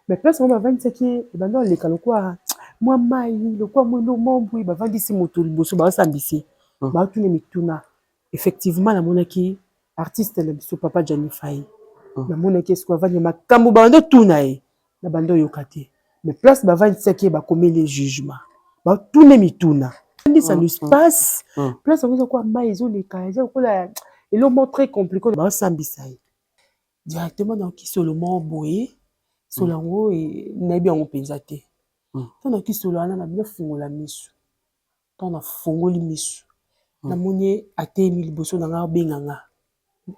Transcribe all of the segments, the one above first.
Mais place yango bavandisaki ye, ebanda koleka lokola mwa mayi, lokola mwa eloko moko boye. Bavandisi moto liboso, baosambisa ye, baotuna mituna. Effectivement, namonaki artiste na biso, papa Gianni Fayi. Namonaki esika avandi, makambo babandi otuna ye, na bandi oyoka te. Mais place bavandisaki ye, bakomeli ye jugement, batune mituna, vandisa l'espace. Place yango eza lokola mai ezoleka, eza lokola eloko moko très compliqué. Baosambisa ye directement, nayoki solo moko boye. Solo yango nayebi yango mpenza te. Ntango nayoki solo wana, na bino fungola miso. Ntango nafungoli miso, namoni ye atelemi liboso na nga, abenga nga.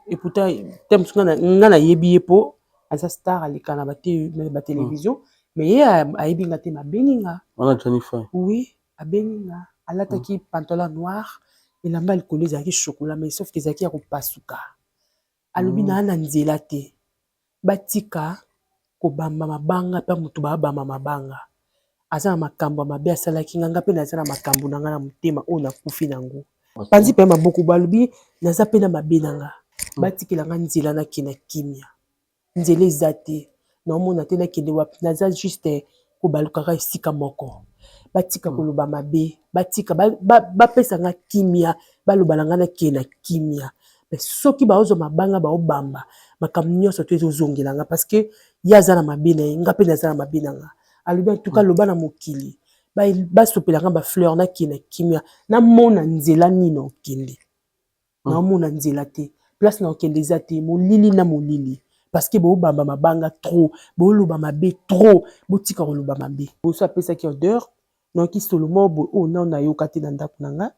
Et pourtant te mosusu nga nayebi ye mpo aza star, aleka na batélévision, mais ye ayebi nga te. Abengi nga. Wana Gianni Fayi? Oui, abengi nga. Alataki pantalon noir, elamba likolo ezalaki chocolat, mais sauf que ezalaki ya kopasuka. Alobi naa na nzela te, batika kobamba mabanga mpe moto baabamba mabanga. Aza na makambo ya mabe asalaki nga, nga mpe naza na makambo na nga na motema oyo nakufi nango. Panzi mpe maboko, balobi naza mpe na mabe na nga, batikela nga nzela nakende kimia. Nzela eza te, naomona te nakende wapi, naza juste kobalukaka esika moko. Batika koloba mabe, batika, bapesa nga kimia, baloba na nga nakende na kimia. Mais soki baozwa mabanga baobamba, makambo nyonso to ezozongela nga, parce que ye aza na mabe na ye, nga mpe naza na mabe na nga. Alobi en tout cas, loba na mokili basopela nga bafleur, nakende na kimia. Namona nzela nini okende, naomona nzela te. Place na okende eza te, molili na molili, parce que boobamba mabanga trop, booloba mabe trop. Botika koloba mabe. Boso apesaki odeur, nayoki solo moko boye oyo nao nayoka te na ndako na nga.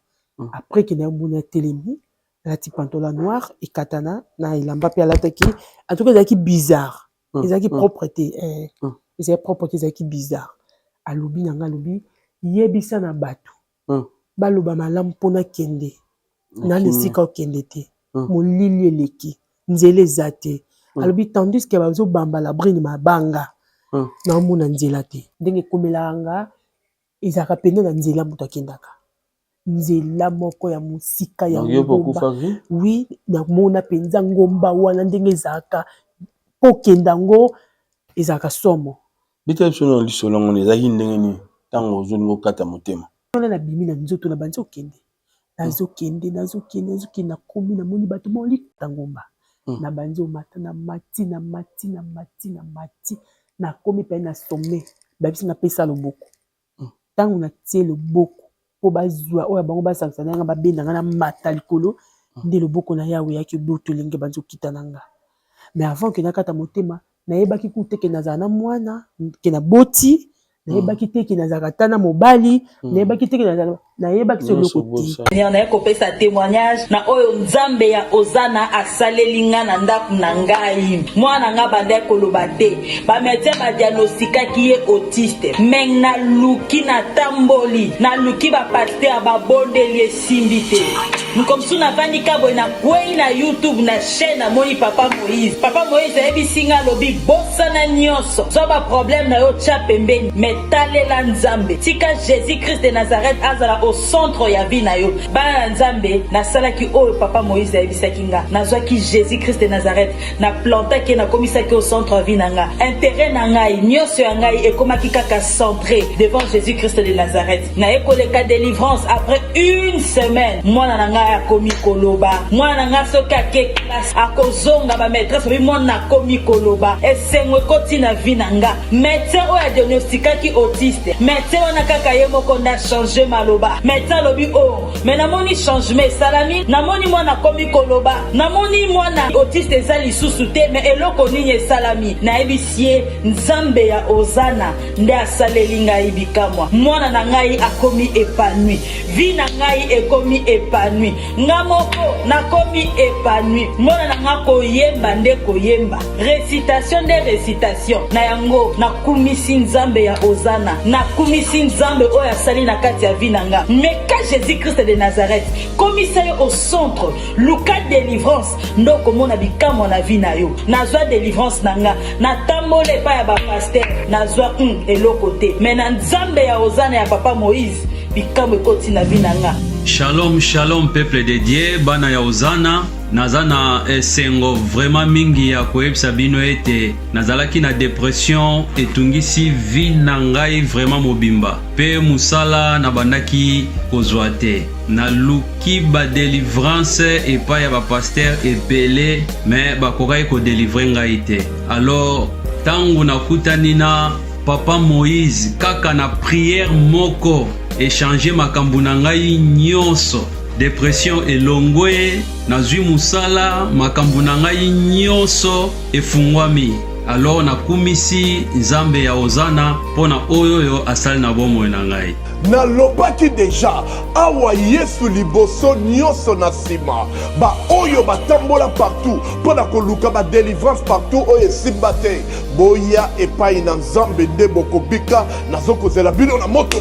Après ke nayomoni atelemi, alati pantalon noir ekatana na elamba mpe alataki, en tout cas ezalaki bizarre, ezalaki propre te, ezalaki propre te, ezalaki bizarre. Alobi na nga, alobi: "Yebisa na bato baloba malamu mpona kende nani esika okende te. Molili eleki, nzela eza te." Alobi tandis que bazobamba Labrine mabanga, naomona nzela te. Ndenge ekomelaka nga, ezalaka pene na nzela moto akendaka, nzela moko ya mosika ya ngomba. Oui, namona mpenza ngomba wana ndenge ezalaka, mpo okenda yango ezalaka somo. Beta biso na lisolo yango, ezalaki ndenge nini ntango ozolinga okata motema? Wana nabimi na nzoto na bandi okende, nazokende, nazokende, nazokende, nakomi, namoni bato molita ngomba. Nabandi omata, namati, namati, namati, namati, nakomi mpe na sommet. Bayebisi napesa loboko. Ntango natie loboko mpo bazwa oyo bango basangisa na nga, babenda nga na mata likolo, nde loboko na Yawe eyaki botolinge, bandi okita na nga. Mais avant ke nakata motema, nayebaki kutu te ke nazala na mwana, ke naboti. Nayebaki te ke nazalaka ta na mobali. Nayebaki te ke nayebaki so eloko te. Naye kopesa témoignage na oyo Nzambe ya Ozana asaleli nga na ndako na ngai. Mwana nga bandaki koloba te, bamédecin badiagnostikaki ye autiste. Mais naluki, natamboli, naluki bapasteur, babondeli, esimbi te. Mokomosu navandi ka boye, nakwei na YouTube, na chaîne, namoni papa Moïse. Papa Moïse ayebisi nga, alobi: "Bosana nyonso, zwa baproblème na yo, tya pembeni, mais talela Nzambe, tika Jésus Christ de Nazareth azala au centre ya vie na yo." Bana na Nzambe, nasalaki oyo papa Moïse ayebisaki nga. Nazwaki Jésus Christ de Nazareth, naplantaki ye, nakomisaki au centre ya vie na nga. Intérêt na ngai nyonso ya ngai ekomaki kaka centré devant Jésus Christ de Nazareth. Naye koleka délivrance. Après une semaine, mwana na ngai akomi koloba. Mwana na ngai soki ake classe, akozonga, bamaîtresse obi mwana akomi koloba. Esengo ekoti na vie na nga. Médecin oyo adiagnostikaki autiste, médecin wana kaka ye moko nde achange maloba. Médecin alobi: "O oh, mais namoni changement esalami, namoni mwana akomi koloba, namoni mwana autiste eza lisusu te, mais eloko nini esalami?" Nayebisi ye: "Nzambe ya Ozana nde asaleli ngai bikamwa. Mwana na ngai akomi épanoui, vie na ngai ekomi épanoui, nga moko nakomi épanoui. Mwana na nga koyemba nde koyemba, récitation nde récitation." Na yango nakumisi Nzambe ya Ozana, nakumisi Nzambe oyo asali na kati ya vie na nga. Meka Jésus Christ de Nazareth, komisa yo au centre, luka délivrance nde okomona bikamwa na vie na yo. Nazwa délivrance na nga, natambola epai ya bapasteur, nazwa eloko te, mais na Nzambe ya Ozana ya papa Moïse, bikamwa ekoti na vie na nga. Shalom, shalom, peuple de Dieu, bana ya Ozana. Naza na esengo vraiment mingi ya koyebisa bino ete nazalaki na depression etungisi vie na ngai vraiment mobimba pe musala nabandaki kozua te. Naluki ba delivrance epai ya ba pasteur ebele mais bakokaki ko delivrer ngai te. Alors tango nakutani na papa Moïse kaka na prière moko echanger makambo na ngai nyonso. Depression elongwe, nazwi musala, makambo na ngai nyonso efungwami. Alors nakumisi Nzambe ya Hosanna mpo na oyo oyo asali na bomoi na ngai. Nalobaki deja awa Yesu liboso nionso na sima ba oyo batambola partout pona koluka ba delivrance partout oyo esimba te boya epayi na Nzambe nde bokobika nazokozela bino na moto.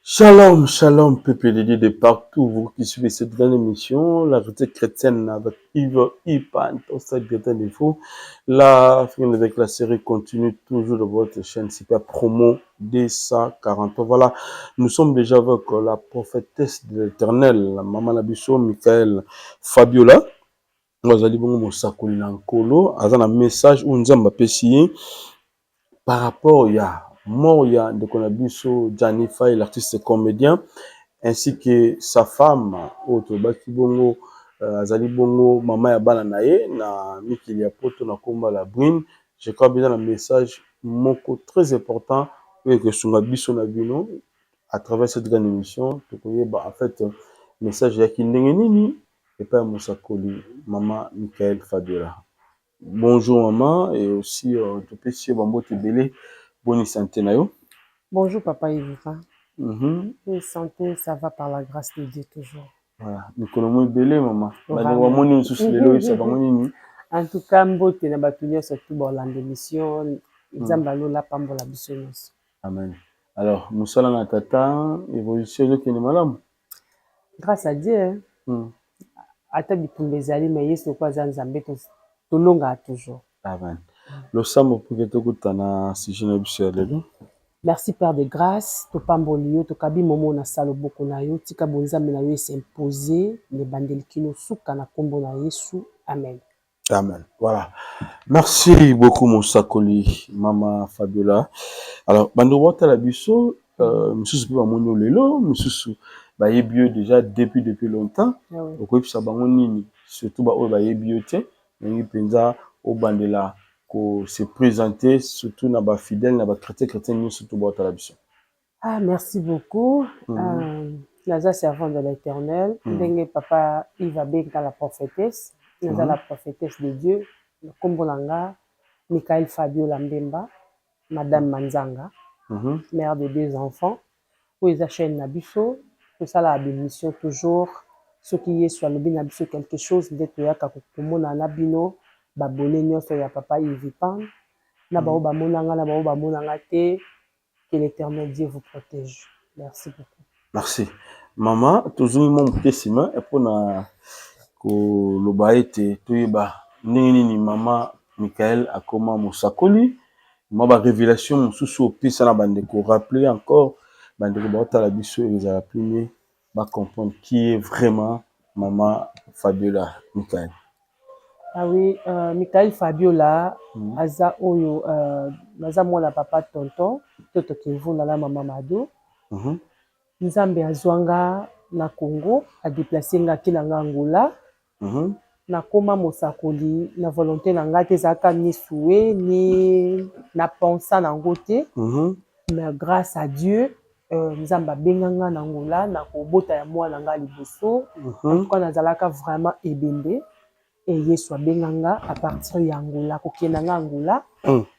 Shalom, shalom, peuple de Dieu de partout, vous qui suivez cette grande émission, la vérité chrétienne avec Yves Ipan, cette grande info. La fin avec la série continue toujours de votre chaîne Super Promo 243. Voilà, nous sommes déjà avec la prophétesse de l'éternel, la maman Nabiso, Michael Fabiola. Azali bongo mosakoli na Nkolo, aza na message oyo Nzambe apesi ye par rapport ya mort ya ndeko na biso Gianni Faye, l'artiste comédien, ainsi que sa femme oyo tolobaki bongo euh, azali bongo mama ya bana na ye na mikili ya poto na komba la Brune. Je crois bien na message moko très important oyo ekosunga biso na bino à travers cette grande émission. Tokoyeba en fait message eyaki ndenge nini epai ya mosakoli mama Michael Fabiola. Bonjour maman et aussi euh, topesi yo bambote ebele boni sante na yo. Bonjour papa Evita. Mm -hmm. Santé ça va par la grâce de Dieu toujours. Voilà, mikolo mo ebele mama. Bandeko bamoni mosusu lelo oyebisa bango nini? En tout cas mbote na bato nyonso tu bolanda émission Nzambe alola pambola biso nyonso. Amen. Alors mosala na tata évolution ezokende malamu? Grâce à Dieu. Hein? Ata bitumba ezali mais Yesu lokola aza Nzambe tolongaka toujours. Amen. Losambo mpo ke tokutana sujet na biso ya lelo. Merci Père de grâce, topamboli yo, tokabi momo na sa loboko na yo, tika bonzambe na yo e s'imposer na ebandeli kino suka na kombo na Yesu. Amen. Amen. Voilà. Merci beaucoup mosakoli mama Fabiola. Alors bando botala biso euh, misusu mpe bamoni yo lelo, misusu bayebi yo déjà depuis longtemps. Ah oui. Okoyebisa bango nini surtout baoyo bayebi yo te, ndenge mpenza obandela ko se présenter surtout na ba fidèles na ba chrétiens chrétiens nyonso to botala biso. Ah, merci beaucoup. Naza servante de l'Éternel. Ndenge papa Yves abenga la prophétesse. Naza la prophétesse de Dieu. Kombo na nga Michael Fabiola Mbemba, Madame Manzanga, mère de deux enfants. Oyo eza chaîne na biso. Tosalaka bémission toujours. Soki Yesu alobi na biso quelque chose nde toyaka komona na bino babone nyonso ya papa Yves Pan. Na bao bamona nga na bao bamona nga te. Que l'Éternel Dieu vous protège. Merci beaucoup. Merci. Mama, tozongi mwa moke nsima mpona koloba ete toyeba ndenge nini mama Michael akoma mosakoli, mwa ba révélation mosusu opesa na bandeko, rappeler encore bandeko baotala biso ezala plus mieux ba comprendre qui est vraiment mama Fabiola Michael. Ah oui, Michael Fabiola aza oyo naza mwana papa tonton Toto Kimvula na mama Mado. Nzambe azwa nga na Congo, a déplacer nga akela nga Angola. Nakoma mosakoli na volonté na nga te, ezalaka ni souhait ni na pensa nango te. Mais grâce à Dieu, Nzambe abenga nga na Angola na kobota ya mwana nga liboso. En tout cas nazalaka vraiment ebembe et Yesu abenga nga à partir ya Angola. Kokende nga Angola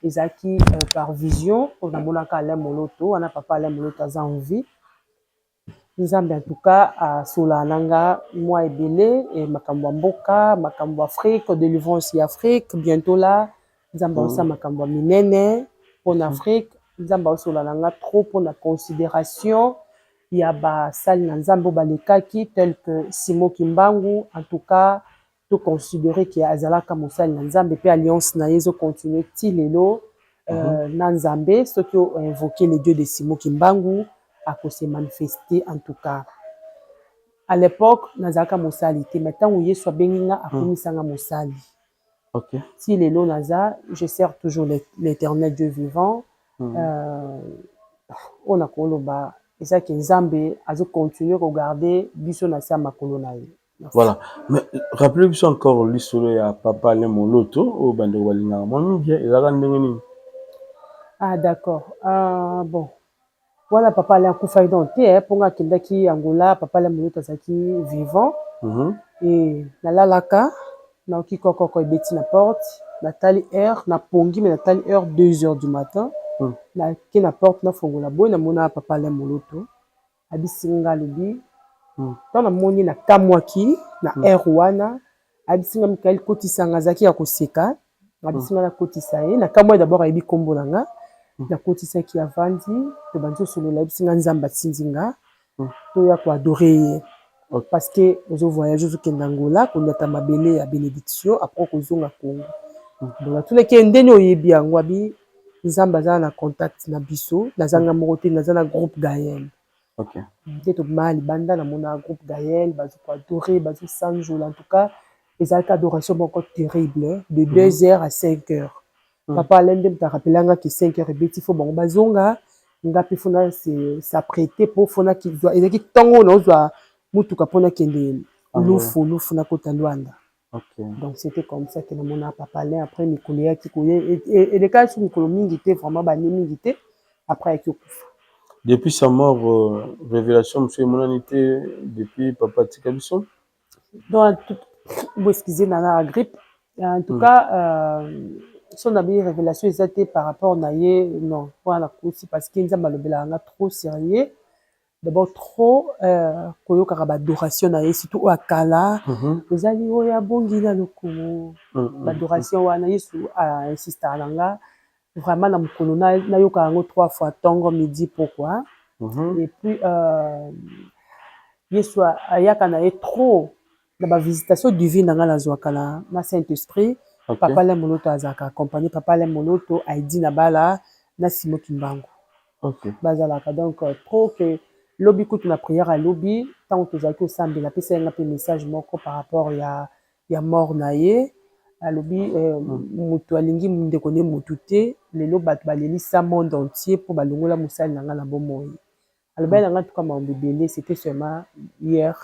ezalaki par vision oyo namonaka Alain Moloto wana, papa Alain Moloto aza en vie. Nzambe en tout cas asolaka na nga mwa ebele e makambo ya mboka, makambo ya Afrique, délivrance ya Afrique. Bientôt là Nzambe aosala makambo ya minene mpona Afrique. Nzambe aosola na nga trop mpona considération ya basali na Nzambe oyo balekaki tel que Simon Kimbangu. En tout cas toconsidérer ke azalaka mosali na Nzambe mpe alliance na ye ezocontinue ti lelo na Nzambe. Soki oinvoke le Dieu de Simon Kimbangu, akose manifester. En tout cas À l'époque, nazalaka mosali te, mais ntango Yesu abengi nga, akomisa nga mosali. Ti lelo naza, je sers toujours l'Éternel Dieu vivant. Oyo nakoloba ezaki Nzambe azocontinue kogarde biso na se ya makolo na ye. Voilà, mais rappelez biso encore lisolo ya papa Alain Moloto oyo bandeko balingaka mwa mingi. Ezalaka ndenge nini? Ah d'accord, bon, wana papa Alain akufaki donc te, mpo nga akendaki Angola, papa Alain Moloto azalaki vivant. E nalalaka, naoki kokoko ebeti na porte. Natali heure, napongi, me natali heure, 2 heures du matin. Nake na porte, nafongola boye, namona papa Alain Moloto. Abisi nga, alobi, ntango namoni, nakamwaki na heure wana. Ayebisi nga: "Mikael, kotisanga." Azalaki ya koseka. Abisi nga nakotisa ye. Nakamwaki d'abord, ayebi nkombo na nga. Nakotisaki, avandi, tobandi osolola. Ayebisi nga: "Nzambe atindi nga toya koadorer ye, parce que ozovoyage, ozokende Angola koniata mabele ya bénédiction, après kozonga Congo." Donc natunaki ye: "Ndeni oyebi yango?" Abi: "Nzambe aza na contact na biso, nazanga moko te, naza na groupe Gael." Nde tobima libanda, namona groupe Gael bazokoadorer, bazosanjola. En tout cas, ezalaki adoration moko terrible, de 2 heures à 5 heures. Papa Alain nde moto arapelanga ke 5 heures ebeti, fo bango bazonga, nga mpe fo na s'apprêter mpo fo nakizwa. Ezalaki ntongo oyo naozwa motuka mpo nakende Lufu, Lufu, nakota Lwanda. Donc c'était comme ça ke namona papa Alain. Après, mikolo eyaki koye, elekaki so mikolo mingi te, vraiment bane mingi te, après ayaki okufa. Depuis sa mort, révélation mosusu emonani te depuis papa atika biso? Donc bo excuse na na grippe. En tout cas, so nabi révélation eza te par rapport na ye, non, wana nakosi, parce que Nzambe alobelaka nga trop sérieux d'abord, trop koyokaka baadoration na ye, surtout oyo akala, ozali oyo abongi na lokumu. Baadoration wana, Yesu ainsistaka na nga vraiment na mokolo nayokaka yango trois fois, ntongo, midi, pokwa. Et puis Yesu ayaka na ye trop na bavisitation divine na ngai nazwaka na Saint Esprit. Papa Alain Moloto azalaka accompagné, papa Alain Moloto, aidi na bala na Simo Kimbangu. Bazalaka donc trop ke lobi kutu na prière, alobi ntango tozalaki kosambela, apesa ye nga mpe message moko par rapport ya mort na ye. Alobi moto alingi ndeko nde motu te. Lelo bato balelisa monde entier mpo balongola mosali na ngai na bomoi. Alobaki na ngai tuka makambo ebele. C'était seulement hier,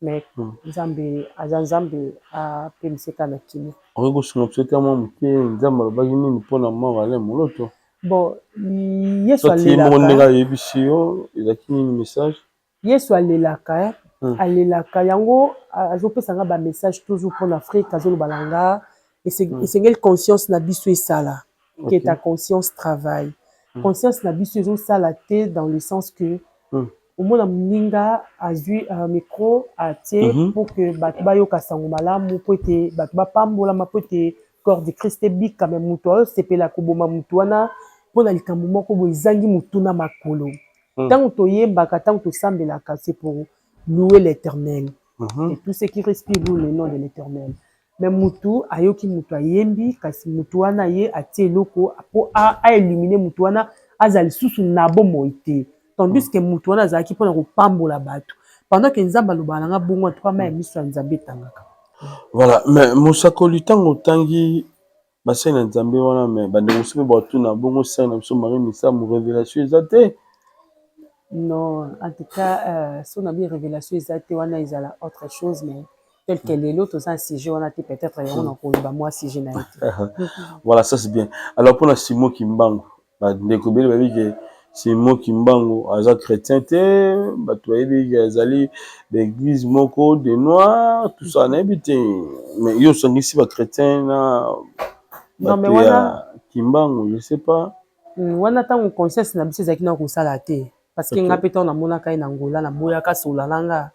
mais Nzambe aza Nzambe, apemisa kaka na kimia. Okoki kosunga biso te mwa moke, Nzambe alobaki nini mpona mort Alain Moloto? Bon, Yesu ye moko ndenge ayebisi yo, ezalaki nini message? Yesu alelaka, alelaka yango, azopesa nga bamessage toujours mpona Afrique. Azoloba na nga esengeli conscience na biso esala, que ta conscience travaille. Conscience na biso ezosala te, dans le sens que omona moninga azwi micro, atie mpo ke bato bayoka sango malamu, mpo ete bato bapambolama, mpo ete corps de Christ ebika, me moto azosepela koboma motu wana mpona likambo moko boye ezangi motu na makolo. Ntango toyembaka, ntango tosambelaka, c'est pour louer l'Éternel. Et tout ce qui respire loue le nom de l'Éternel. Mais mutu ayoki mutu ayembi, kasi mutu wana ye atie eloko mpo aélimine mutu wana, aza lisusu na bomoi te, tandis que mutu wana azalaki mpona kopambola bato. Pendant que Nzambe alobaka na nga bongo, antuka mai ya miso ya Nzambe etangaka. Voilà, mais mosakoli, ntango otangi basali na Nzambe wana, me bandeko mosusu mpe batuna bongo: sœur na biso Marie Misamu, révélation eza te? Non, en tout cas, so na bi révélation eza te, wana ezala autre chose, mais tel que lelo toza na sujet wana te, peut-être yango na koloba mwa sujet na ye te. Voilà, ça c'est bien. Alors, mpona Simon Kimbangu, bandeko ebele bayebi ke Simon Kimbangu aza chrétien te. Bato bayebi ke azali baeglise moko de noir, tout ça, nayebi te. Mais yo osangisi bachrétien na bato ya Kimbangu, je sais pas. Wana ntango conscience na biso ezalaki na kosala te, parce que nga mpe ntango namonaka ye na Ngola, naboyaka sola na nga.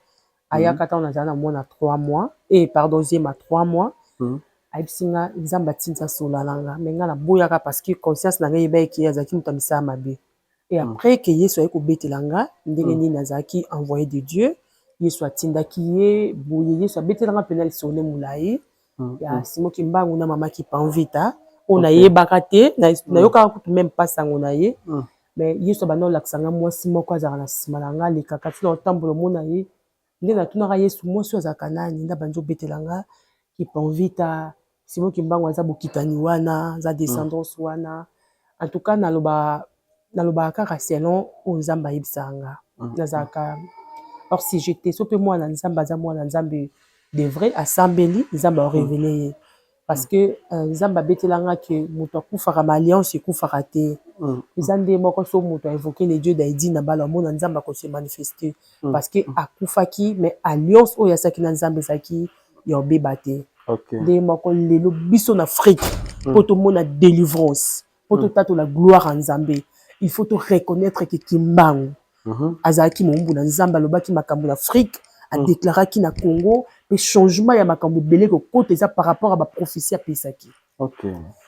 Ayaka ntango nazala na mwana 3 mois, e pardon, zema 3 mois. Ayebisi nga Nzambe atindi asola na nga, me nga naboyaka, parce que conscience na ngai eyebaki azalaki moto ya misala mabe. Et après ke Yesu aye kobetela nga ndenge nini azalaki envoyé de Dieu, Yesu atindaki ye boye. Yesu abetelanga mpena lisolo molai ya Simo Kimbangu na mama Kipanvita oyo nayebaka te, nayokaka kutu même pas sango na ye. Mais Yesu abanda olakisa nga mwasi moko azalaka na nsima na nga, alekaka ntina otambola, omona ye. Nde natunaka Yesu, mwasi oyo azalaka nani? Nde abandi obetela nga Kimpa-Vita, Simon Kimbangu aza bokitani wana, aza descendance wana. En tout cas, nalobaka kaka selon oyo Nzambe ayebisaka nga. Nazalaka hors sujet te. So mpe mwana Nzambe aza mwana Nzambe de vrai, asambeli, Nzambe arévéler ye. Parce que Nzambe abetelanga ke moto akufaka, ma alliance ekufaka te. Eza nde moko so moto aévoquer le Dieu d'Aidi na bala, omona Nzambe akose manifester. Parce que akufaki, mais alliance oyo asalaki na Nzambe ezalaki ya obeba te. Nde moko lelo biso na Afrique, mpo tomona délivrance, mpo totatola gloire ya Nzambe, il faut to reconnaître ke Kimbangu azalaki mombu na Nzambe, alobaki makambo na Afrique, adéclaraki na Congo, mpe changement ya makambo ebele kokota eza par rapport à baprophétie apesaki.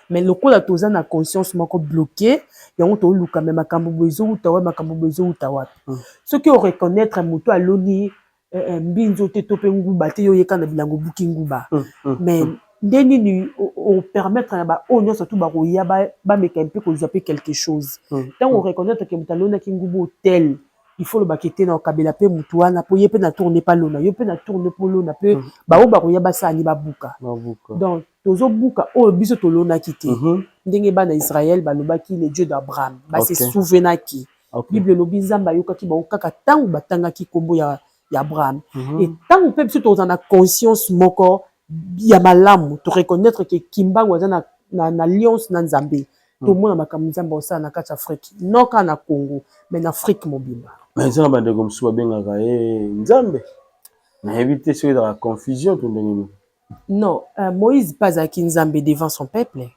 Mais lokola toza na conscience moko bloqué, yango toluka me makambo boye ezowuta wapi, makambo boye ezowuta wapi. Soki oreconnaître moto aloni mbinzo te to mpe nguba te, yo oyeka na bilango, obuki nguba. Mais nde nini opermettre na baoyo nyonso tu bakoya bameka mpe kozwa mpe quelque chose? Ntango oreconnaître ke moto alonaki nguba otel, il faut lobaka ete na okabela mpe motu wana, mpo ye mpe na tourne mpe alona, yo mpe na tourne mpo olona, mpe baoyo bakoya basala ni babuka. Donc tozobuka oyo biso tolonaki te. Ndenge bana Israel balobaki le Dieu d'Abraham, base souvenaki. Bible elobi Nzambe ayokaki bango kaka ntango batangaki nkombo ya Abraham. E ntango mpe biso tozala na conscience moko ya malamu, toreconnaître ke Kimbangu aza na alliance na Nzambe, tomona makambo Nzambe osala na kati ya Afrique, non kaka na Congo, mais na Afrique mobimba. Mais eza na bandeko mosusu babengaka ye Nzambe. Nayebi te soki ezalaka confusion to ndenge nini. Non, Moïse mpe azalaki Nzambe devant son peuple,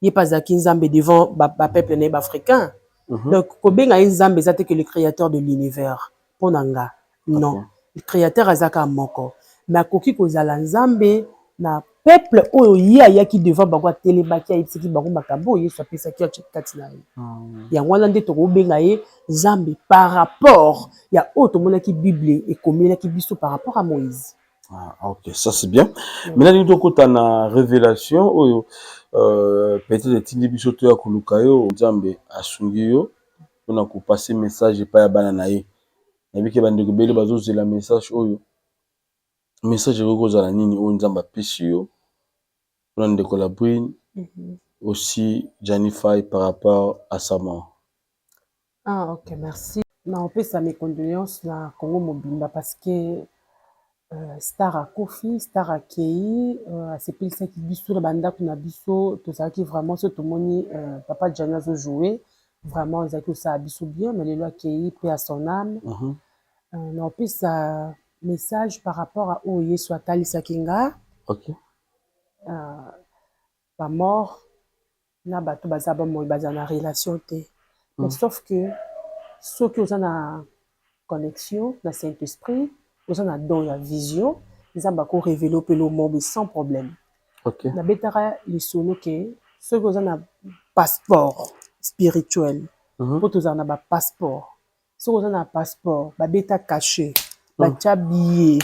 ye mpe azalaki Nzambe devant bapeuple na ye baafricain. Donc kobenga ye Nzambe eza te que le créateur de l'univers. Mpo na nga, non. Le créateur aza kaka moko, mais akoki kozala Nzambe na peuple oyo ye ayaki devant bango, atelemaki, ayebisaki bango makambo oyo Yesu apesaki atie kati na ye. Yango wana nde tokobenga ye Nzambe par rapport ya oyo tomonaki Bible ekomelaki biso par rapport à Moïse. Ah, ok, ça c'est bien. Maintenant, ndenge tokota na révélation oyo peut-être etindi biso toya koluka yo, Nzambe asungi yo mpona kopasser message epai ya bana na ye. Nayebi ke bandeko ebele bazozela message oyo. Message ekoki kozala nini oyo Nzambe apesi yo mpona ndeko la Brune, aussi Gianni Fay, par rapport à sa mort? Ah, ok, merci. Na opesa mes condoléances na Congo mobimba, parce que star akufi, star akei, asepelisaki biso na bandako na biso. Tozalaki vraiment, so tomoni papa Gianni azojouer, vraiment ezalaki kosala biso bien. Mais lelo akei, mpe à son âme. Na opesa message par rapport à oyo Yesu atalisaki nga. Bamort na bato baza bomoi baza na relation te, mais sauf que soki oza na connexion na Saint Esprit, oza na don ya vision, Nzambe akorévéler mpe lomobe sans problème. Nabetaka lisolo ke soki oza na passeport spirituel, mpo tozala na bapasseport, soki oza na passeport, babeta cachet, batia billet,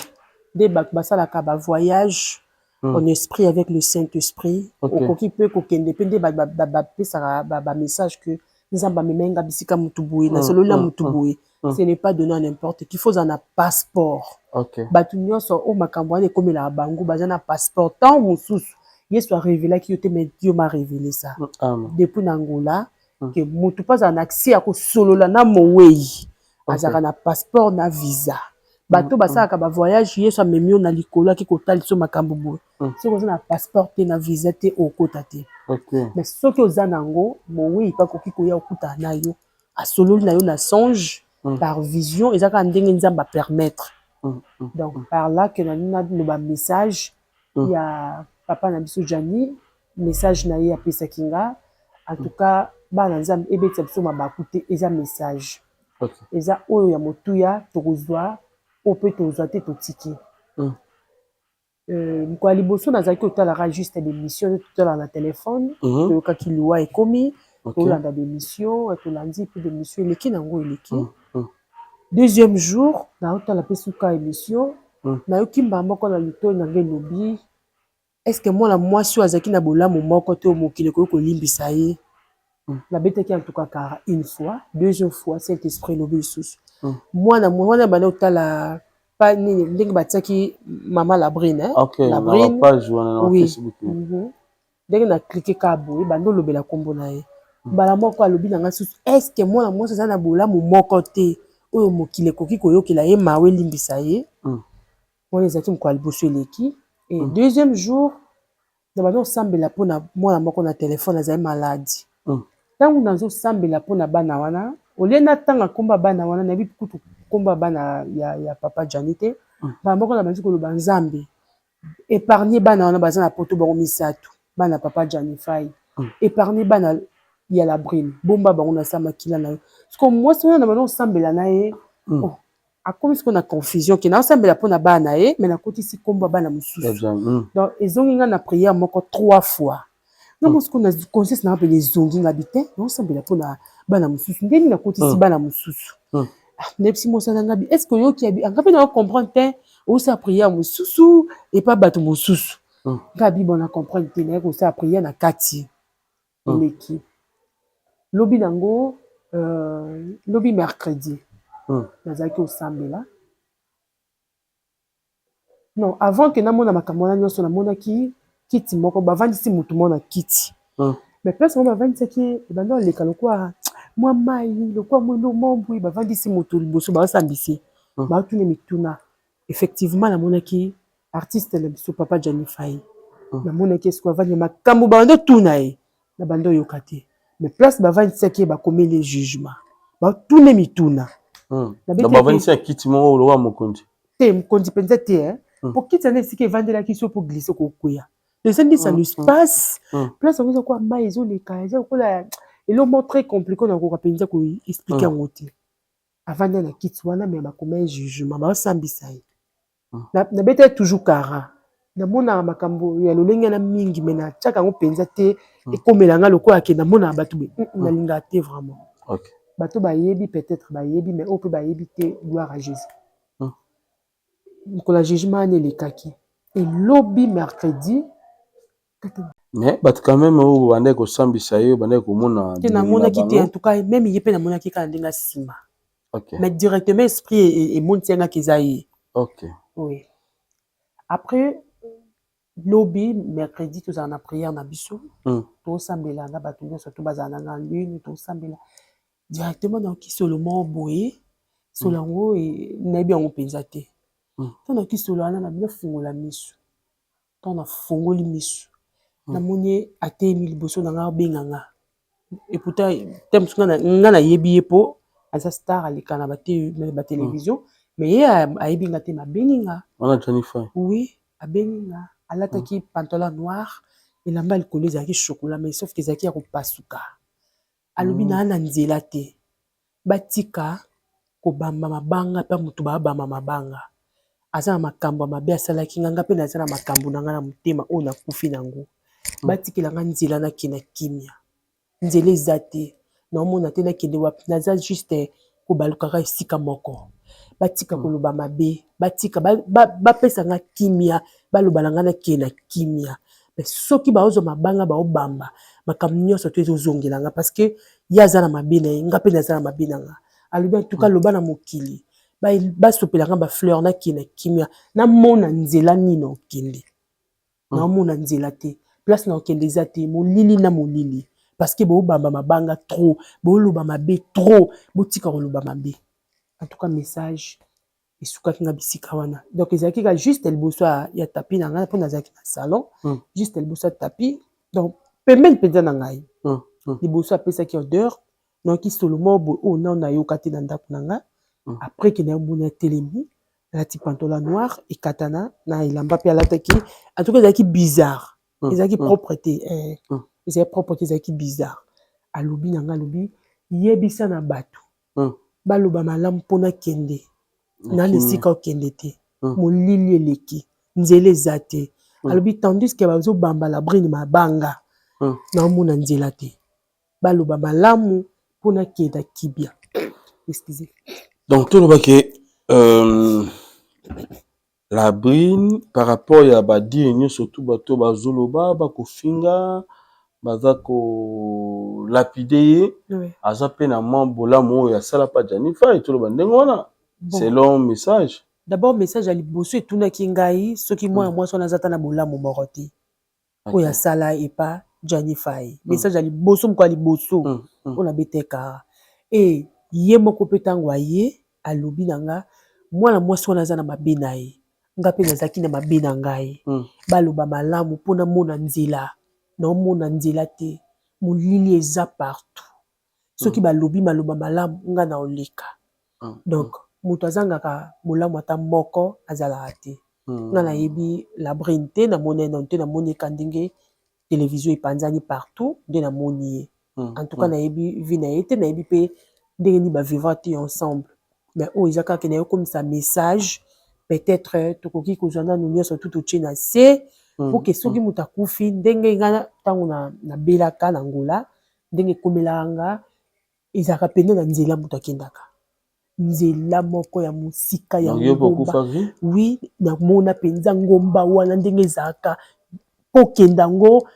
nde bato basalaka bavoyage en esprit avec le Saint Esprit. Okoki mpe kokende mpe nde bapesaka bamessage ke Nzambe amemai nga bisika mutu boye, nasololi na mutu boye. Ce n'est pas donné à n'importe qui, faut ozala na passeport. Bato nyonso oyo makambo wana ekomelaka bango baza na passeport. Ntango mosusu Yesu arévélaki yo te, mais Dieu m'a révélé ça depuis na Angola, ke motu mpo azala na accès ya kosolola na mowei, azalaka na passeport na visa. Bato basalaka bavoyage, Yesu amemi yo na likolo, aki kotalisa yo makambo boye. Soki oza na passeport te, na visa te, okota te. Mais soki oza na yango, mowei mpe akoki koya okutana na yo, asololi na yo na songe, par vision. Eza kaka ndenge Nzambe apermettre. Donc par là ke nalingi naloba message ya papa na biso Gianni, message na ye apesaki nga. En tout cas, bana Nzambe, ebetisa biso mabaku te. Eza message, eza oyo ya motuya tokozwa, oyo mpe tozwa te, totiki. Mokolo ya liboso nazalaki kotalaka juste bémission nde totalaka na telefone. Toyokaki liwa ekomi, tolanda bémission, tolandi mpe bémission, eleki nango eleki. Deuxième jour, naotala mpe suka émission, nayoki mbala moko na litoi na ngai elobi: est ce que mwana mwasi oyo azalaki na bolamu moko te, mokili ekoki kolimbisa ye? Nabetaki en tout cas kara une fois. Deuxième fois, Saint Esprit elobi lisusu mwana wana banda otala. Pa nini ndenge batiaki mama Labrine, hein? Okay, Labrine. Na page wana na oui. Facebook. Ndenge na cliquer ka boye, bando olobela kombo na ye. Mbala moko alobi na nga susu, est-ce que mwana mwasi aza na bolamu moko te oyo mokili ekoki koyokela ye mawa, elimbisa ye? Wana ezalaki mokolo ya liboso eleki. Et deuxième jour, na bando osambela mpona mwana moko na telefone azali malade. Ntango nazosambela mpona bana wana, olie natanga nkombo ya bana wana, nayebi kutu nkombo ya bana ya papa Jani te. Mbala moko na bandi koloba: "Nzambe, épargne bana wana baza na poto, bango misato, bana papa Jani Fai. Épargne bana ya Labrine, bomba bango na sa makila na yo." Siko mwasi wana na bandi kosambela na ye, oh, akomi sikoyo na confusion ke naosambela mpona bana na ye, mais nakotisi nkombo ya bana mosusu. Donc ezongi nga na prière moko trois fois. Nga mo sikoyo na conscience nanga pene ezongi nga bi te, naosambela mpona bana mosusu, ndeni nakotisi bana mosusu. Nayebisi mosala nga bi: "Est ce que oyoki?" Abi anga mpe na comprendre te, osala prière mosusu epa bato mosusu. Nga bi: "Bon, na comprendre te." Naye kosala prière na kati. Eleki lobi nango, lobi mercredi, nazalaki kosambela. Non, avant ke namona makambo wana nyonso, namonaki kiti moko, bavandisi motu moko na kiti. Mais place moko bavandisaki, ebanda oleka lokwa mwa mai, lokwa mwindo mobwi. Bavandisi motu liboso, baosambisi, baotuna mituna. Effectivement, namonaki artiste na biso papa Jani Fai. Namonaki esiko avandi, makambo bando otuna ye na bando oyoka te, mais place bavandisaki ye, bakomeli jugement, batune mituna. Bavandisi ya kiti moko lokola mokonzi? Te, mokonzi mpenza te, po kiti wana esika evandelaki so po glisse, kokweya. Eza nde ça espace, place yango eza kwa mai ezoleka, eza lokola eloko moko très compliqué, nakoka mpenza koexpliquer yango te. Avandi na kiti wana, mais bakoma ye jugement, baosambisa ye. Nabeta ye toujours kara, namonaka makambo ya lolenge wana mingi, mais natiaka yango mpenza te. Ekomela nga lokola ke namonaka bato boye, nalingaka te vraiment. Bato bayebi, peut-être bayebi, mais oyo mpe bayebi te, gloire à Jésus. Mokolo ya jugement wana elekaki, elobi mercredi. Mais bato quand même oyo bandaki kosambisa ye, bandaki komona? Te, namonaki te. En tout cas, même ye mpe namonaki kaka ndenge nsima, mais directement esprit emonisi yangaki eza ye. Oui, après lobi mercredi, tozala na prière na biso, tosambela na bato nyonso to bazala na nga lune, tosambela. Directement nayoki solo moko boye, solo yango nayebi yango mpenza te. Ntango nayoki solo wana, na bino fungola miso, ntango nafungoli miso, namoni atelemi liboso na nga, abenga nga. Et pourtant te mosusu nga nayebi ye mpo aza star, aleka na batélévision, mais ye ayebi nga te, abengi nga. Wana Johnny Fay? Oui, abengi nga. Alataki pantalon noir, elamba likolo ezalaki chocolat, mais sauf ke ezalaki ya kopasuka. Alobi: "Naa na nzela te, batika kobamba mabanga mpe moto baabamba mabanga aza na makambo ya mabe asalaki nga, nga mpe naza na makambo na nga na motema oyo nakufi nango. Batikela nga nzela, nakende na kimia. Nzela eza te, naomona te nakende wapi, naza juste kobalukaka esika moko. Batika koloba mabe, batika, bapesa nga kimia, baloba na nga nakende na kimia. Mais soki baozwa mabanga baobamba, makambo nyonso to ezozongela nga, parce que ye aza na mabe na ye, nga mpe naza na mabe na nga." Alobi: "En tout cas, loba na mokili basopela nga bafleur, nakende na kimia, namona nzela nini na okende. Naomona nzela te, place na okende eza te, molili na molili, parce que boobamba mabanga trop, booloba mabe trop, botika koloba mabe." En tout cas, message esukaki nga bisika wana. Donc ezalaki kaka juste liboso ya tapis na ngai, mpo nazalaki na salon, juste liboso ya tapis, donc pembeni mpenza na ngai. Liboso apesaki odeur, nayoki solo moko boye oyo nao nayoka te na ndako na ngai. Après ke nayomoni atelemi, alati pantalon noir ekatana na elamba mpe alataki, en tout cas ezalaki bizarre, ezalaki propre te, ezalaki propre te, ezalaki bizarre. Alobi na ngai, alobi: "Yebisa na bato baloba malamu mpona kende nani esika okende te, molili eleki, nzela eza te." Alobi: "Tandis ke bazobamba Labrine mabanga, naomona nzela te, baloba malamu mpona kenda kibia." Excusez. Donc tolobaki Labrine, par rapport ya badire nyonso tu bato bazoloba, bakofinga, baza kolapider ye, aza mpe na mwa bolamu oyo asala pa Jani Fai, toloba ndenge wana, Bon. selon message. D'abord message ya liboso etunaki ngai soki mwana mwasi wana aza ata na bolamu moko te oyo asala epa Djany Faye. Message ya liboso, moko ya liboso oyo nabeteka e ye moko mpe, ntango aye alobi na nga, mwana mwasi wana aza na mabe na ye, nga mpe nazalaki na mabe na ngai. Baloba malamu mpo namona nzela, naomona nzela te, molili eza partout. Soki balobi maloba malamu, nga na oleka. Donc moto azangaka bolamu ata moko azalaka te. Nga nayebi Labrine te, namoni ye nano te, namoni eka ndenge télévision epanzani partout nde namoni ye. En tout cas nayebi vie na ye te, nayebi mpe ndenge nini bavivra te ensemble, mais oyo eza kaka naye komisa message. Peut-être tokoki kozwa nanu nyonso tu totie na se po ke soki moto akufi, ndenge nga ntango nabelaka na Ngola, ndenge ekomelaka nga, ezalaka pene na nzela, moto akendaka nzela moko ya mosika ya ngomba. Oui, namona mpenza ngomba wana ndenge ezalaka, mpo okenda yango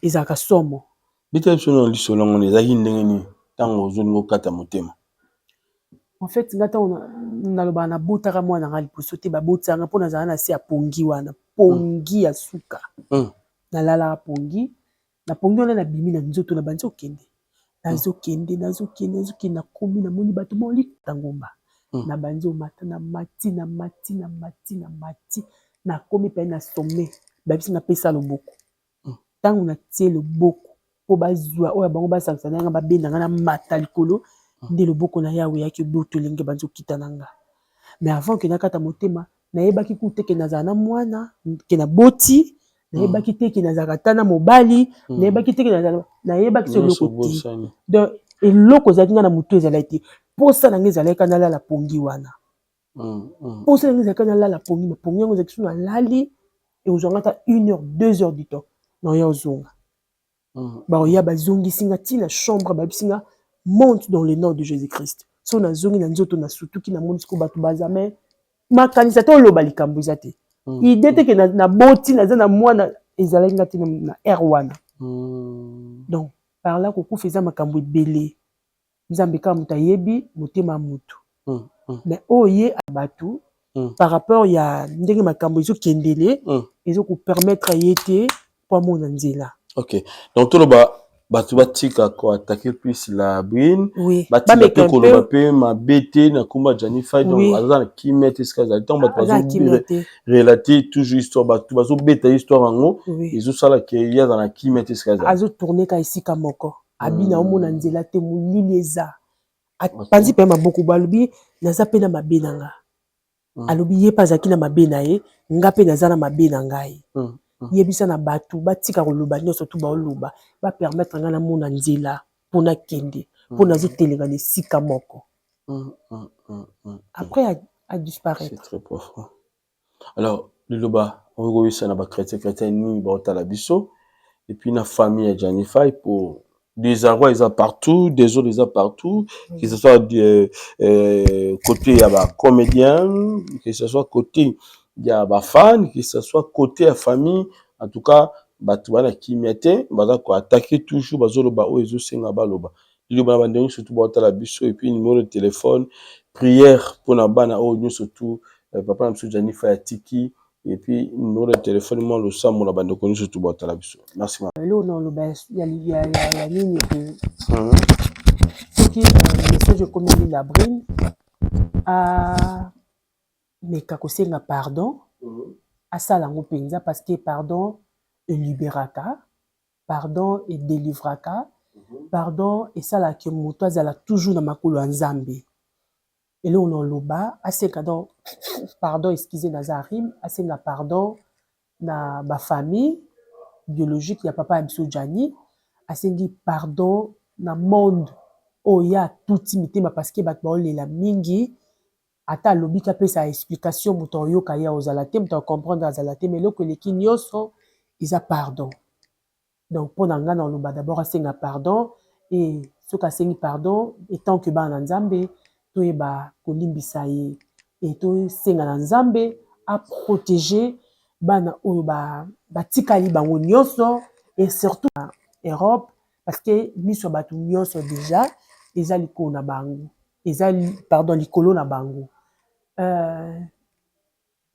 ezalaka somo. Beta biso na lisolo yango, ezalaki ndenge nini ntango ozolinga okata motema? En fait, nga ntango nalobaka, nabotaka mwana nga liboso te, babotisanga mpo nazala na se ya pongi wana, pongi ya suka. Nalalaka pongi, na pongi wana nabimi na nzoto, na bandi okende, nazokende, nazokende, nazokende, nakomi, namoni bato baolita ngomba. Nabandi omata, namati, namati, namati, namati, nakomi mpe na sommet. Bayebisi nga pesa loboko. Ntango natie loboko mpo bazwa oyo bango basangisa na nga, babenda nga na mata likolo, nde loboko na Yawe eyaki obotoli bandi okita na nga. Mais avant ke nakata motema, nayebaki kutu te ke nazala na mwana, ke naboti. Nayebaki te ke nazalaka ata na mobali. Nayebaki te ke nazala, nayebaki so eloko te. Donc eloko ezalaki nga na motu ezalaki te. Posa na nga ezalaki ka nalala pongi wana. Posa na nga ezalaki nalala pongi, mais pongi yango ezalaki so nalali, ekozwanga ata une heure, 2 heures du temps, naoya ozonga. Baoya bazongisi nga ntina chambre, bayebisi nga: "Monte dans le nom de Jésus Christ." So nazongi na nzoto, nasutuki, namoni siko bato baza, mais makanisi ata oloba likambo eza te. Idée te ke naboti, naza na mwana, ezalaki nga te na aire wana. Donc par là, kokufa eza makambo ebele. Nzambe kaka moto ayebi motema ya motu. Mais oyo ye bato par rapport ya ndenge makambo ezokendele, ezokopermettre ye te mpo amona nzela. Ok, donc toloba bato batika koattaquer plus la Brine. Oui. Batika mpe koloba mpe mabe te na nkombo ya Djany Fay. Donc aza na kimia te esika azali. Ntango bato bazorelater toujours histoire, bato bazobeta histoire yango, ezosala ke ye aza na kimia te esika azali. Azotourner ka esika moko, abina, omona nzela te, molili eza, apanzi mpe maboko. Balobi naza mpe na mabe na nga. Alobi ye mpe azalaki na mabe na ye, nga mpe naza na mabe na ngai. Yebisa na bato batika koloba nyonso tu baoloba, bapermettre ngai namona nzela mpo nakende, mpo nazotelenga na esika moko. Après adisparaître. C'est très profond. Alors liloba okoki koyebisa na bachrétien, chrétien nini baotala biso, et puis na famille ya Djany Fay, pour désarroi eza partout, désordre eza partout, que ce soit côté ya bacomédien, que ce soit côté ya bafan, que ce soit côté ya famille, en tout cas bato bana kimia te, baza koattaquer toujours, bazoloba oyo ezosenga baloba. Liloba na bandenge surtout baotala biso, et puis numéro de téléphone, prière mpona bana oyo nyonso tu papa na biso Djany Fay atiki, et puis numéro de téléphone, mwa losambo na bandeko nyonso tu baotala biso. Merci. Eloko na oloba ya nini ke soki message ekomeli Labrine, ameka kosenga pardon, asala yango mpenza, parce que pardon eliberaka, pardon edelivraka, pardon esalaka moto azala toujours na makolo ya Nzambe. Eloko na oloba, asenga donc pardon, excuse, naza rime, asenga pardon na bafamille biologique ya papa ya biso Djany, asengi pardon na monde oyo ye atuti mitema, parce que bato baolela mingi. Ata alobi kapesa explication, moto aoyoka ye ozala te, moto acomprendre azala te, mais eloko eleki nyonso eza pardon. Donc mpo na ngai na oloba, d'abord asenga pardon, e soki asengi pardon, etant que bana na Nzambe, toyeba kolimbisa ye e tosenga na Nzambe aprotéger bana oyo batikali bango nyonso, et surtout na Europe, parce que miso ya bato nyonso déjà eza likolo na bango, eza, pardon, likolo na bango.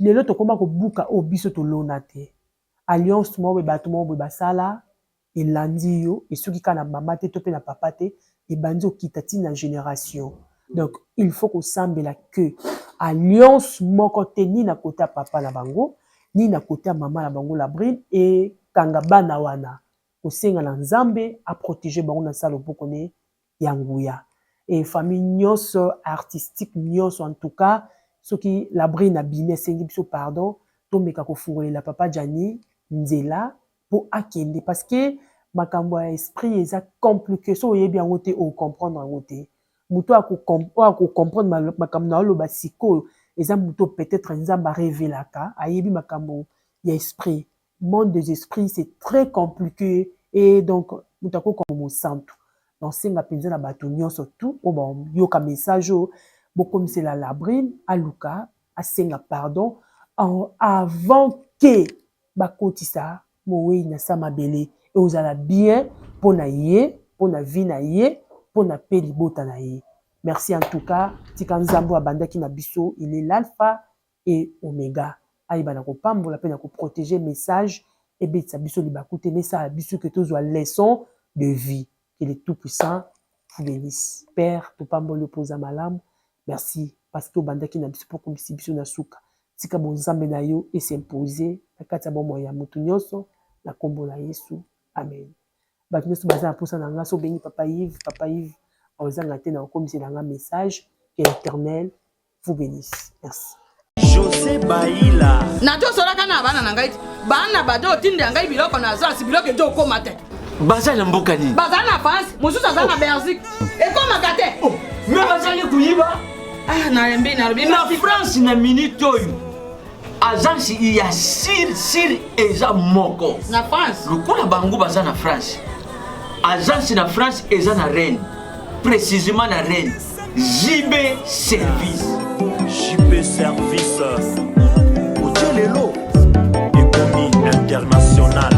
Lelo tokoma kobuka oyo biso tolona te. Alliance moko boye bato moko boye basala elandi yo, esuki kaka na mama te to pe na papa te, ebandi okita ti na generation. Donc il faut kosambela que alliance moko te ni na cote ya papa na bango ni na cote ya mama na bango Labrune ekanga bana wana. Kosenga na Nzambe a proteger bango na nse ya loboko ne ya nguya. Et famille nionso artistique nionso en tout cas soki Labrune abimi asengi biso pardon tomeka kofungolela papa Djany nzela po akende parce que makambo ya esprit eza complique soki oyebi yango te o comprendre yango te. Moto oyo ako comprendre makambo naoloba sikoyo eza moto oyo peut etre Nzambe a revelaka ayebi makambo ya esprit. Monde des esprits c'est très complique et donc moto akoki ko mosantu. Naosenga penza na bato nionso tout oyo bayoka message oyo bokomisela Labrune aluka asenga pardon avant que bakotisa moweyi na sa mabele ekozala bien pona ye pona vie na ye pona pe libota na ye. Merci en tout cas tika Nzambe oyo abandaki na biso il est l'alpha et omega ayeba na kopambola pe na ko proteger message ebetisa biso libaku te mais esala biso que tozua leçon de vie que le tout puissant vous benisse père topamboli yo po oza malamu merci parce que obandaki na biso pe okomisi biso na suka tika bonzambe na yo e s'imposer na kati ya bomoi ya mutu nionso na kombo na yesu amen bato nionso baza na posa na nga soki obengi papa Yves papa Yves akozanga te na kokomisela nga message que l'eternel vous benisse. Merci. José Baila. Nazosolaka na bana na ngai bana bato otindela ngai biloko na agence biloko ezo okoma te. Baza na mboka nini? Baza na France, mosusu aza na oh. Belgique. Ekomaka te. Oh. Mais bazali koyiba. Ah, nalembi nalobi. Na France na minute oyo agence ya sir sir eza moko. Na France. Lokola bango baza na France. Agence na France eza na Rennes. Précisément na Rennes. JB Service. JB Service. Otie lelo ekomi international.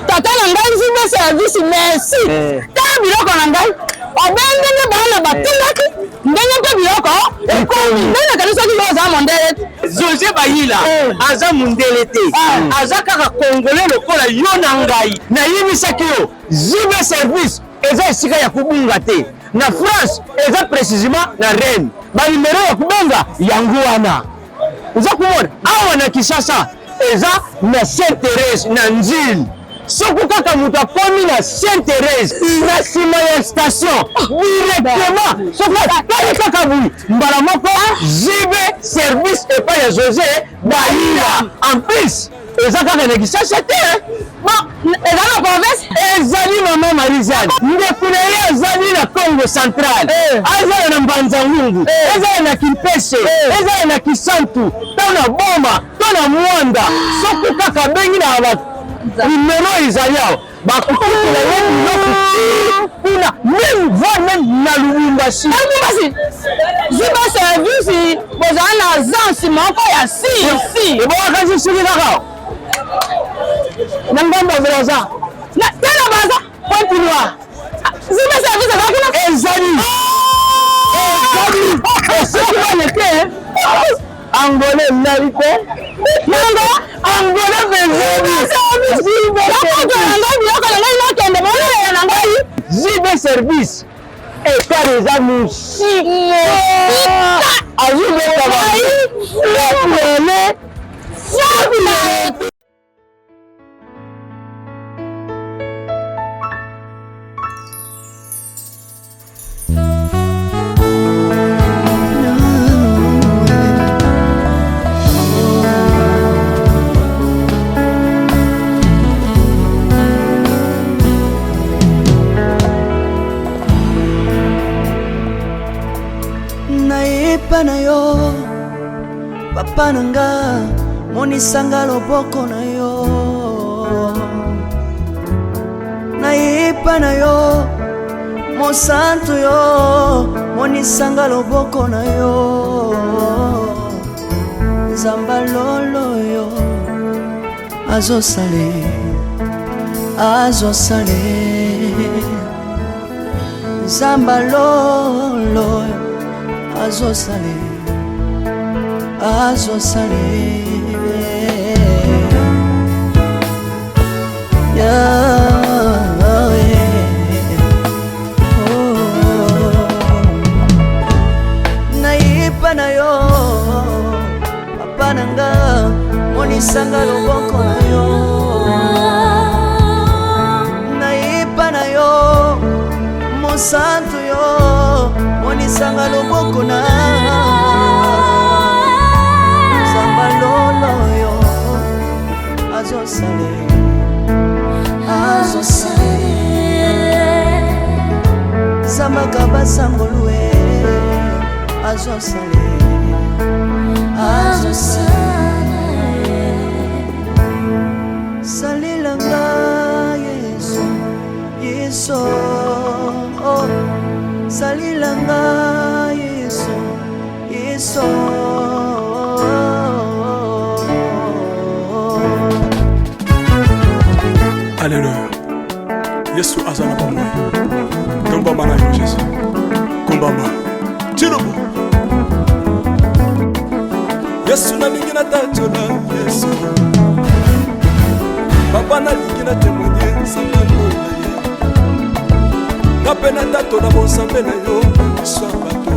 Tata na ngai JB Service merci. Tala biloko na ngai. Obendenge bana batindaki ndenge mpe biloko ekomi ndenge nakanisaki yo oza mondele te. Jose Bayila eh. aza mundele te eh. aza kaka congolais lokola yo na ngai. Nayebisaki yo JB Service eza esika ya kobunga te na France eza precisement na Rennes ba numero ya kobenga yango wana oza komona awa na Kinshasa eza na Sainte Therese na Nzili soki kaka moto akomi na Sainte Therese na nsima ya station directement soki atali kaka boye mbala moko JB service epai ya Jose Bayila en plus eza kaka na Kinshasa te bon eza na province ezali mama Marie-Jeanne ndeko na ye azali na Congo central eh. azala na Mbanza Ngungu eh. ezala na Kimpese eh. ezala na Kisantu to na Boma to na Mwanda soki kaka abengi na ba numero ezali awa bakokotela ye biloko ti kuna meme voire meme na Lubumbashi. Lubumbashi ziba service bozala na agence moko ya si si ebongaka soki kaka na ngambo ya Brazza na te na Brazza Pointe Noire ziba service eza kuna ezali ezali soki baleke Angolais nali te nanga Angolais biloko na ngai nakende bolela na ngai JB service ekar eza mosika azobeta bango Nayepa na yo papa na nga monisanga loboko na yo nayepa na yo mosantu yo monisanga loboko na yo nzamba lolo yo azosale azosale. Nzamba lolo azosale azosale oh. Nayipa na yo papa na nga monisanga loboko na yo nayipa na yo mosantu yo monisanga loboko na nzamba lolo yo azosale azosale zambaka basangolue azosale salela nga yesu yesu oh. Salela nga yesu yesu. Alleluya yesu aza na bomoi. Tombama na yo jésus kumbama tilobo yesu nalingi natatola yesu. Papa nalingi na témoigne nzambe alola ye. Nga mpe natatola bonzambe na yo na miso ya bato.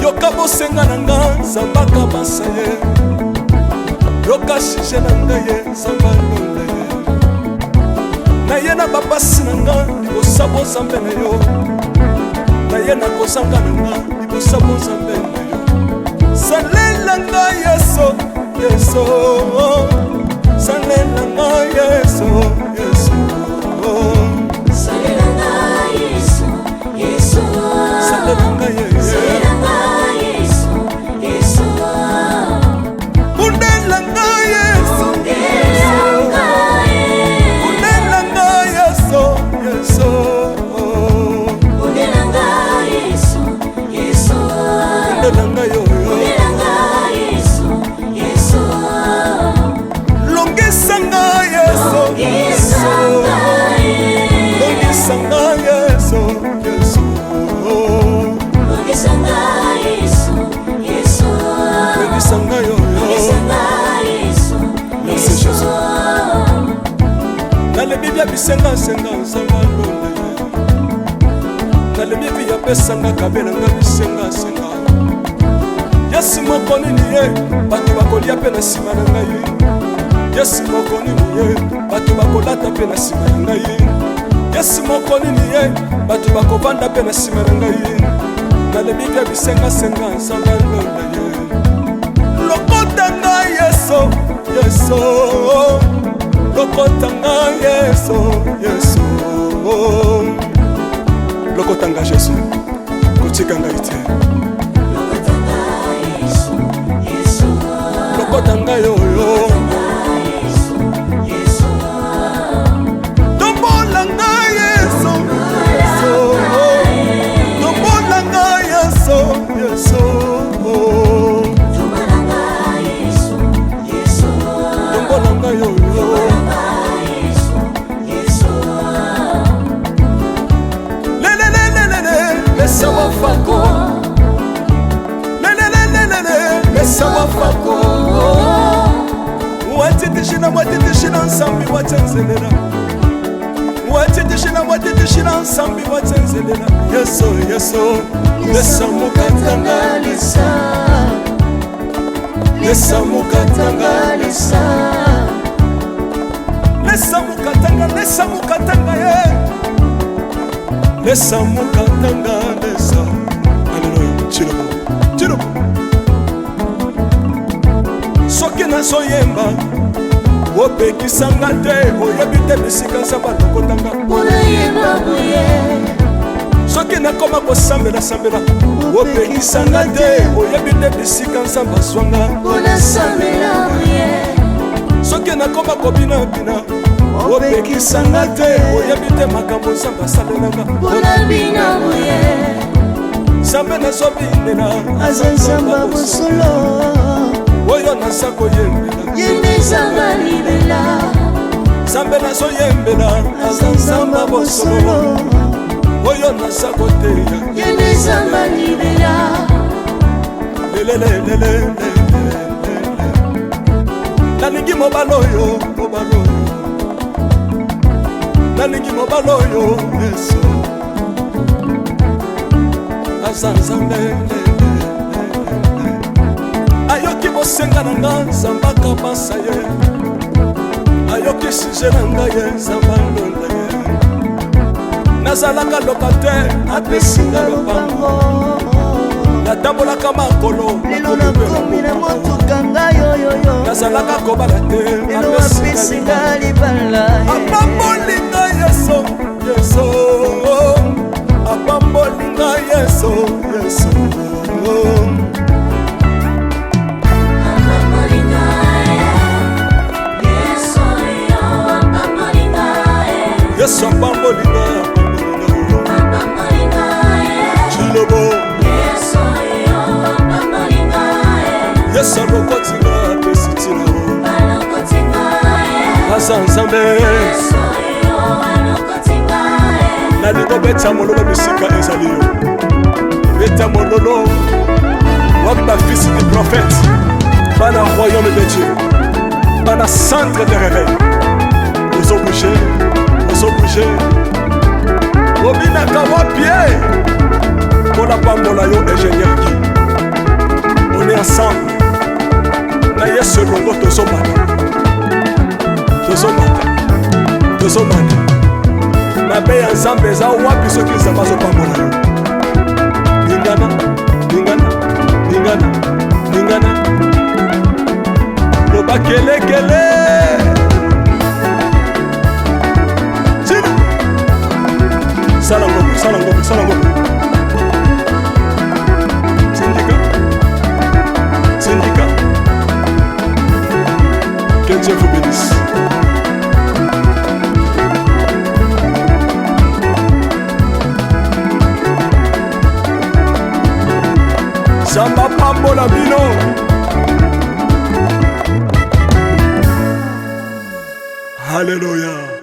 Yoka bosenga na nga nzambe akabasa ye. Yoka sujet na ngai ye nzambe alola ye. Naye na bapasi na nga libosa bonzambe na yo. Naye na kozanga na nga libosa bonzambe na yo. Salela nga yesu yesu. Salela nga yesu yesu. Salela nga Yesu, Yesu. Salela nga ye. Salela nga Yesu, Yesu. Bundela nga yesu. Bundela nga ye. Bundela nga yesu yesu. Bundela nga Yesu, Yesu. Bundela nga yo. Bundela nga Yesu, Yesu. Longisa nga yesu. Longisa nga ye. Longisa nga yesu yesu. Longisa nga Yesu, Yesu. Longisa nga yo. Longisa nga Yesu, Merci, Yesu. Jésus. Nalebi bia bisengasenga nzambe alola ye. Nalebi bi apesanga kabelanga bisengasenga. Yesu moko nini ye bato bakolia mpe na nsima na ngai. Yesu moko nini ye bato bakolata mpe na nsima na ngai. Yesu moko nini ye bato bakovanda mpe na nsima na ngai. Nalebi bia bisengasenga nzambe alola ye. Lokota ngai yesu yesu. Lokota ngai yesu yesu. Lokota ngai jésus kotika ngai te. Lokota nga Yesu, Yesu. Lokota ngai oyo. Yesu, Yesu. Tombola ngai yesu yesu. Tombola ngai yesu yesu. Tombola nga Yesu, Yesu. Tombola ngai oyo. Tombola nga Yesu, Yesu. Lelelelelele lesa wafako. Lelelelelele lesa wafako. Watitishina watitishina nsambi watsenzelela. Watitishina watitishina nsambi watsenzelela. Yesu yesu lesa mukatanga lesa lesa mukatanga lesa lesa mukatanga lesa mukatanga ye lesa mukatanga lesa. Aleluya chilobo chilobo. Soki nazoyemba opekisanga te oyebi te bisika nzambe alokotanga. Mpona yemba boye. Soki nakoma kosambela-sambela opekisanga te oyebi te bisika nzambe azwanga. Mpona sambela boye. Soki nakoma kobinabina opekisanga te oyebi te makambo nzambe asalelanga. Mpona bina boye. Nzambe nazobinela aza nzambe bosolo oyo naza koyembela. Ye nde nzambe libela. Nzambe nazoyembela aza nzambe bosolo oyo Oyo naza koteya ye nde Nzambe libela. Lelelelele, nalingi mobali oyo, mobali oyo, nalingi mobali oyo. Yesu aza Nzambe, ayoki bosenga na nga, Nzambe akabasa ye, ayoki sujet na ngai ye, Nzambe alonda ye. Nazalaka locataire, apesi nga lopango. Natambolaka makolo, lelo nakomi na motuka ngai oyoyo. Nazalaka kobala te, lelo apesi nga libala. Apamboli ngai Yesu, Yesu apamboli ngai, Yesu, Yesu. Yesu apamboli ngai, apamboli ngai. Chilobo Yesu alokoti ngai, apesi ntina. Aza Nzambe. Nalingo beta mololo bisika ezali yo, beta mololo. Wapi bafils du prophète, bana royaume de Dieu, bana centre de réveil? Ozobouge, ozobouge, obinaka wapi ye? Mpona pambola yo, ingénieur Guy. On est ensemble na Yesu elongo, tozomata, tozomata, tozomata. Mabe ya Nzambe eza wapi soki Nzambe azopambola yo? Lingana, lingana, lingana, lingana, loba kelekele. Tina sala ngombe, sala ngombe, sala ngombe. Tindika, tindika. Que Dieu vous bénisse. Nzambe apambola bino. Halleluya.